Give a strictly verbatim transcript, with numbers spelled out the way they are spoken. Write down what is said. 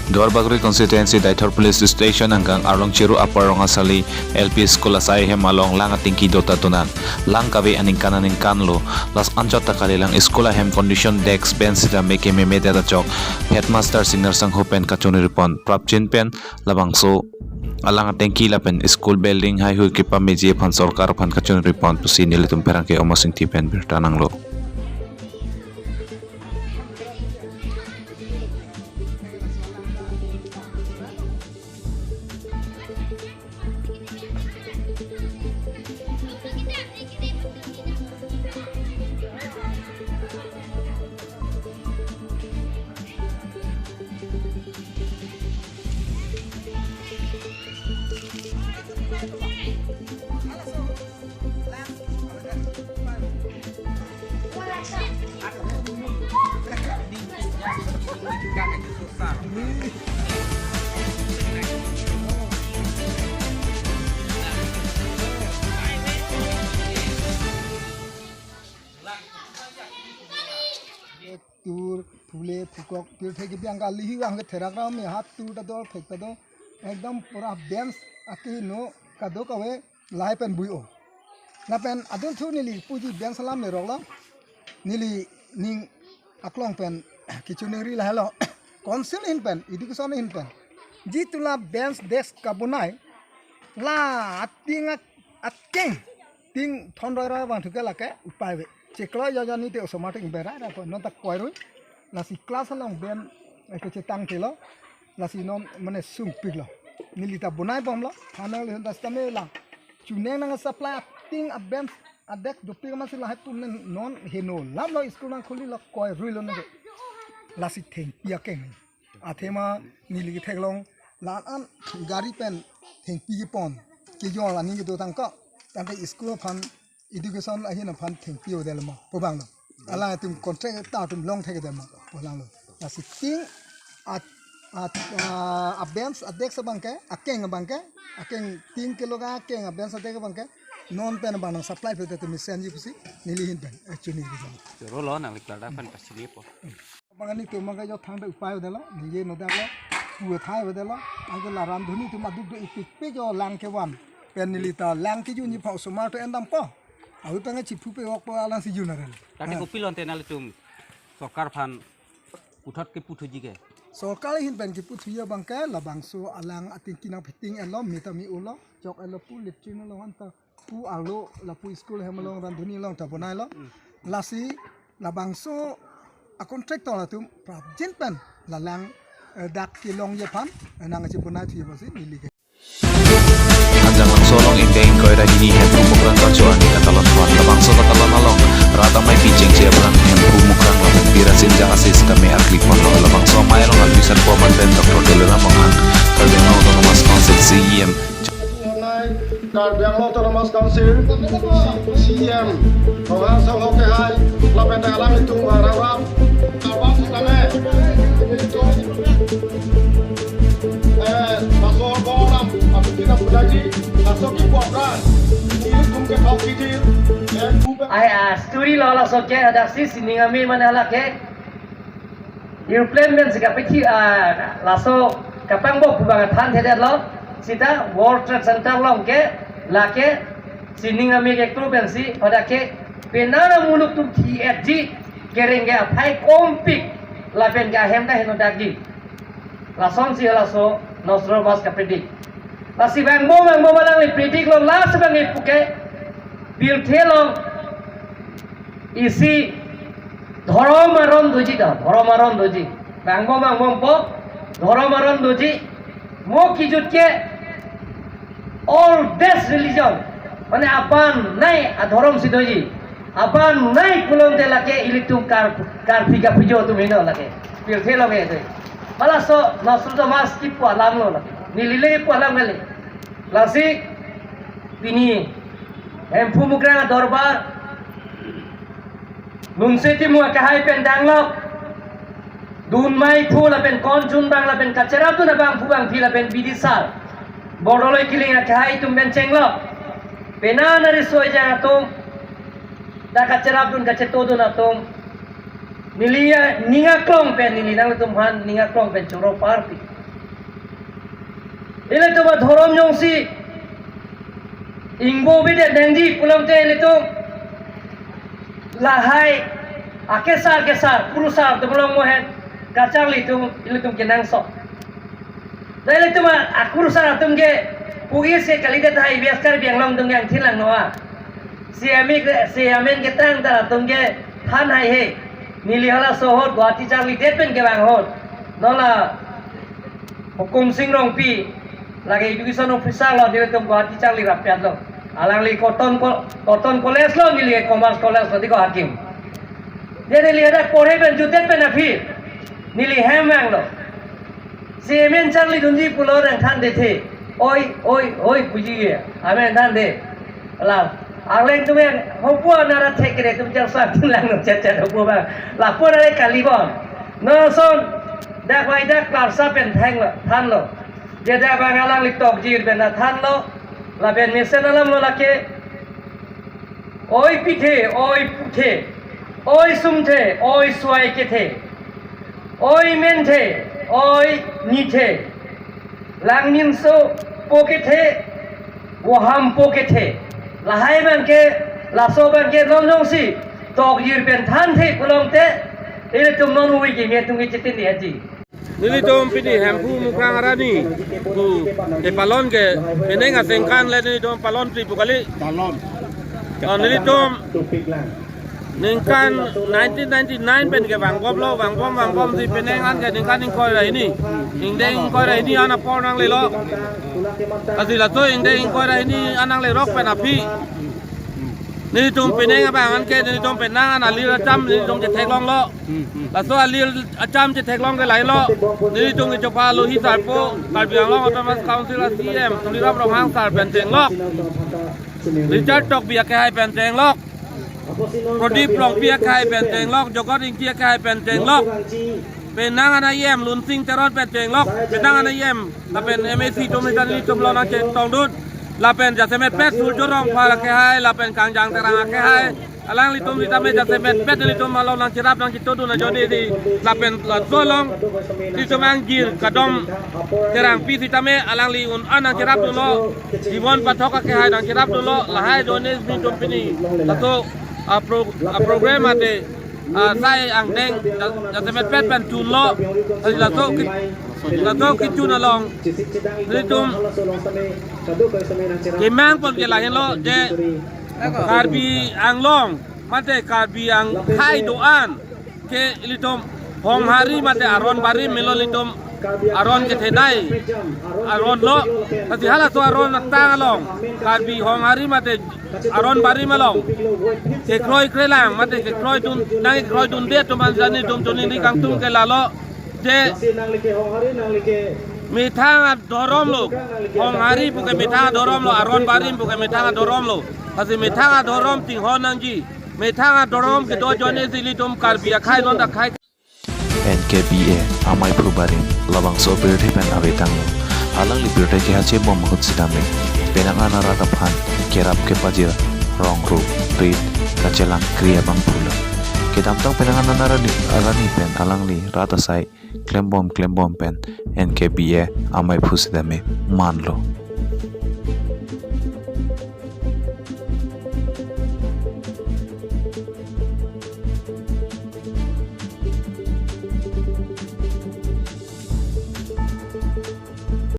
Duarbagori constituency Deithor police station angkang Arlong Chiru Upper Rongasali L P school asai hem along lang atengki dota tunang. Lang kave aningkan aningkan lo, las anchot ta kalilang school ahem condition, desk bench sitame kememedet achok headmaster Singnar Sangho pen kachoniripon prapjin pen labangso alang atengki lapen school building haihui kepameji aphan sorkar aphan kachoniripon pusi nelitum pherangke Omosing T pen birta nanglo. Tur phule phukok pirthe kebi angka lihi angke therak ram me hat tur ta dor phek ta do ekdom pura bench akeheno kadokave lahai pen bui-o. Lapen adunthu neli puji bench alam le rok lo. Neli ning aklong pen kechoningri lahelo. Council ahin pen, education ahin pen. Jitu la bench desk kabonai, la ating ak-, ating ting thon roi roi abang thuke lake upai ave. Chiklo jojo ni te osomar ting berai ra ko non ta koirui. Lasi class along bench, eh, kechetang telo. Lasi non mane sungpiklo. Neli ta bonai bomlo. Thanang le das tame la. Chuneng nang supply ating a bench adesk dopik amatsi lahai tum nen non heno lamlo, school nangkhuli lo, koiruilo nang. Lasi thengpi akeng. Athema neli ketheklong la-an gari pen thengpi kepon. Kejor aning kedo tangka. Tangte school aphan education ahin aphan thengpi avedetlo ma, pu abang lo. Alanglitum contractor atum long thekdet ma, pu abang lo. Lasi ting at, at, ah, a bench, a desk abang ke, akeng abang ke, akeng ting keloga akeng a bench a desk abang ke, non pen abang nang supply pe te mesen ji pusi, neli ahin pen, eh, choningri. Choro lo nangli klardak pen pasini po. Abang nelitum abang ke jo thangte upai avedetlo, ningje nodaklo, pu athai avedetlo, angke la randhuni atum aduk do ipik pe jo lang kevan. Pen neli ta lang kejunji aphan osomar atum endampo. Ahu tangke chiphu pe-okpo alangsi jun arel. Tangte Ah. Kopilo ante nanglitum sorkar aphan puthot kepu thuji ke? Sorkar ahin pen kepu thuji abang ke labangso alang atengki nangpheting etlo, meta mi ulo, chok etlo pu latrine along anta pu arlo lapu school hem along randhuni along ta bonailo. Hmm. Lasi labangso a contractor atum prapjin pen la lang, eh, dak kelongji aphan, eh, nangchebonai thuji pusi neli ke. Anjang Langso along ingdeng ingkoi ra hini Hemphu Mukrang kacho arni katalon pon. Labangso katalon along rat amei pi chengche aphrang Hemphu Mukrang lapen pi Rasinja Asis kame arkli ponlo. Labangso amei along albisan po aman pen Doctor Tuliram Ronghang, Karbi Anglong Autonomous Council C E M. Karbi Anglong Autonomous Council, C-, C E M, Ronghang Sangho kehai, lapen alanglitum aram aram, karbang sitame, eh, laso bolam, api kita pudaji, laso ki program, ini tum ke thok kiti, eh, bupe. Ai, ah, story lo laso ke adaksi sining amei mane lake. Aeroplane pen si kapethi, ah, laso kapangbok pu abang thanthedetlo, sita World Trade Center along ke, lake, sining amei ke kru pen si, pada ke, penang muluk atum thi-etji, kereng ke aphai kompik, lapen ke ahem ta henodakji. Lasonsi laso Nostro Mas kapredict. Lasi vangbom vangbom alangli predict lo, lasi abang ipu ke, pirthe along, isi dhorom aron doji ta, dhorom aron doji. Vangbom vangbompo, dhorom aron doji. Mo kejut ke oldest religion, mane aban nei adhorom si doji. Aban nei pulote lake ilitum kar, karpi kapujo atum heno lake. Pirthe along ke doji. Halaso Nostro Mas kipu alam lo lake. Neli le kipu alam kali. Lasi pini Hemphu Mukrang adorbar, Lunse Timung akehai pen danglok, dun mei phu lapen konjun abang lapen kacherapdun abangphu bangphi lapen bidisar, bordoloi kiling akehai atum pen chenglok, penang ariso ejang atum, dak kacherapdun kachetodun atum, neli aning aklong pen, neli nanglitum aphan ning aklong pen choro parpi. Ilitum adhorom jongsi ingbo bede nangji pulote ilitum lahai akesar kesar kurusar atum along mohen kacharli atum ilitum kenangsot. Dak ilitum akurusar atum ke pugi se kalidet hai bias Karbi Anglong atum ke angthin lang noa. Si amin ke, si amin ketang ta atum ke than haihe. Neli halaso ahut Guwahati charlidet pen kevang ahut, non la Hukum Sing Rongpi, lake education officer lo, nelitum Guwahati charli rappiat lo. Alangli Cotton Co-, Cotton College lo, neli Commerce College lo, diko hakim. Dia neli hadak porhe pen jutet pen aphi neli hem vanglo. Si amin charlidunji pulo nangthandethe. Oi, oi, oi, puji ye. Amin thandethe. La, arleng tum yang hopu anara thek kere tum char sa tin lang no chet chet hopu bang. Lapu anara kali bon. Non ason dak vai dak klarsa pen thanglo, thanlo. Dia dak bang alangli tokjir pen thanlo. Lapen mesen alam lo lake. Oi pithe, oi puthe, oi sumthe, oi suai kethe, oi menthe, oi nithe, langninso po kethe, vohampo kethe. Lahai abangke, laso abangke non jongsi tokjir pen thanthe pulote, ilitum non uvei kimi atum ke chitin di aji. Nelitum pini Hemphu Mukrang arni pu kepalon ke penang aningkan le nelitum palon tri pu kali. Palon. Oh, nelitum ningkan nineteen ninety-nine pen kevangbomlo, vangbom vangbomsi penang an ke ningkan ingkoi ra hini. Ingdeng ingkoi ra hini an apor nanglelo. Lasi laso ingdeng ingkoi ra hini an nanglerok pen aphi nelitum penang abang an ke nelitum penang an alir acham nelitum chetheklonglo. Laso alir acham chetheklong ke lahelo. Nelitum kechopa Alohi Sarpo, Karbi Anglong Autonomous Council a C E M Tuliram Ronghang sir pen chenglok, Richard Tokbi akehai pen chenglok, Prodip Rongpi akehai pen chenglok, Jogot Ingti akehai pen chenglok, penang an a E M Lunsing Teron pen chenglok, penang an a E M lapen M A C atum itan nelitum along nangchetongdun. Lapen jasemet pet Surjya Rongphar akehai, lapen Kangjang Terang akehai, alanglitum sitame jasemet pet nelitum along nangcherap nangchetongdun ajoine di, lapen laso along nelitum angjir kadom Terangpi sitame alangli un an nangcherapdunlo, Jibon Pathak akehai nangcherapdunlo, lahai ajoine nelitum pini laso apro-, aprogram ate, ah, sai angdeng ja-, jasemet pet pen chunlo. Laso ke, laso kechun along nelitum kemang pon ke lahenlo je Karbi Anglong mate Karbi angkhai do-an ke ilitum Honghari mate Aron Barim melo, ilitum aron kethenei aron lo. Lasi halaso aron tang along Karbi Honghari mate Aron Barim along kekroi krelang mate kekroi dun, nangkekroidunde atum an jani atum choningri kangtung ke lalo je methang adhorom lo. Honghari puke methang adhorom lo, Aron Barim puke methang adhorom lo. Lasi methang adhorom chinghon nangji. Methang adhorom kedo ajoine si ilitum Karbi akhai non akhai. N K B A Amei Phu Barim labangso pirthe pen ave tanglo. Alangli pirthe kehachebom ahut sitame penang an arat aphan kerap kepajir, rong ru, rit, kachelang kri abang pulo. Kedamtang penang an arni, arni pen alangli rat asai klembom klembom pen N K B A Amei Phu sitame manlo.